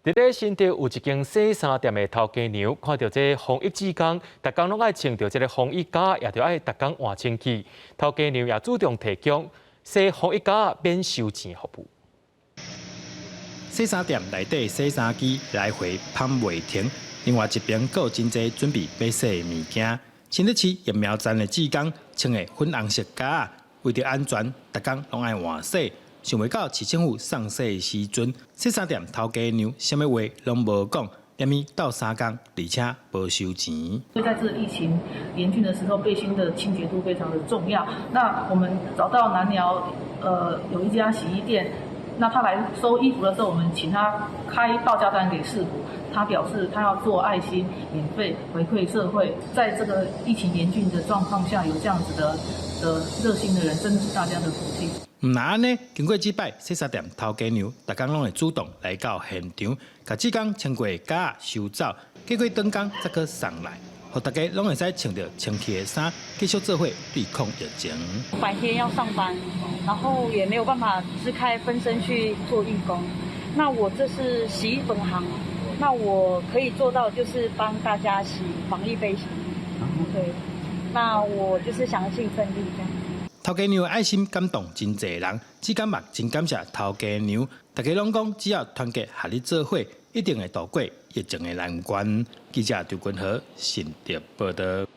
佇咧新竹有一間洗衫店的頭家娘，看著這防疫志工，逐工攏愛穿著這个防疫甲，也著愛逐工換清氣。頭家娘也主動提供洗防疫夾免收錢服務。洗衫店內底洗衫機來回噴袂停，另外一邊閣有真濟準備欲洗的物件。新竹市疫苗站的志工穿的粉紅色夾，為著安全，逐工攏愛換洗。想袂到市政府送洗的時陣，洗衫店頭家娘啥物話攏無講，連伊鬥相共，而且無收錢。所以在這個疫情嚴峻的時候，背心的清潔度非常的重要。那我們找到南寮，有一家洗衣店，那他來收衣服的時候，我們請他開報價單給市府，他表示他要做愛心，免費回饋社會。在這個疫情嚴峻的狀況下，有這樣子的熱心的人，真的是大家的福氣。毋但按呢，經過這擺洗衫店頭家娘，逐工攏會主動來到現場，共志工穿過的夾收走，過幾頓工才閣送來，予大家攏會使穿著清氣的衫，繼續做伙對抗疫情。白天要上班，然後也沒有辦法支開分身去做義工。那我這是洗衣粉行，那我可以做到就是幫大家洗防疫背心。對，那我就是想要盡一份力這樣。頭家娘的愛心感動真濟人，只感覺真感謝頭家娘。大家攏講，只要團結合力做伙，一定會渡過疫情的難關。記者張君和新竹報導。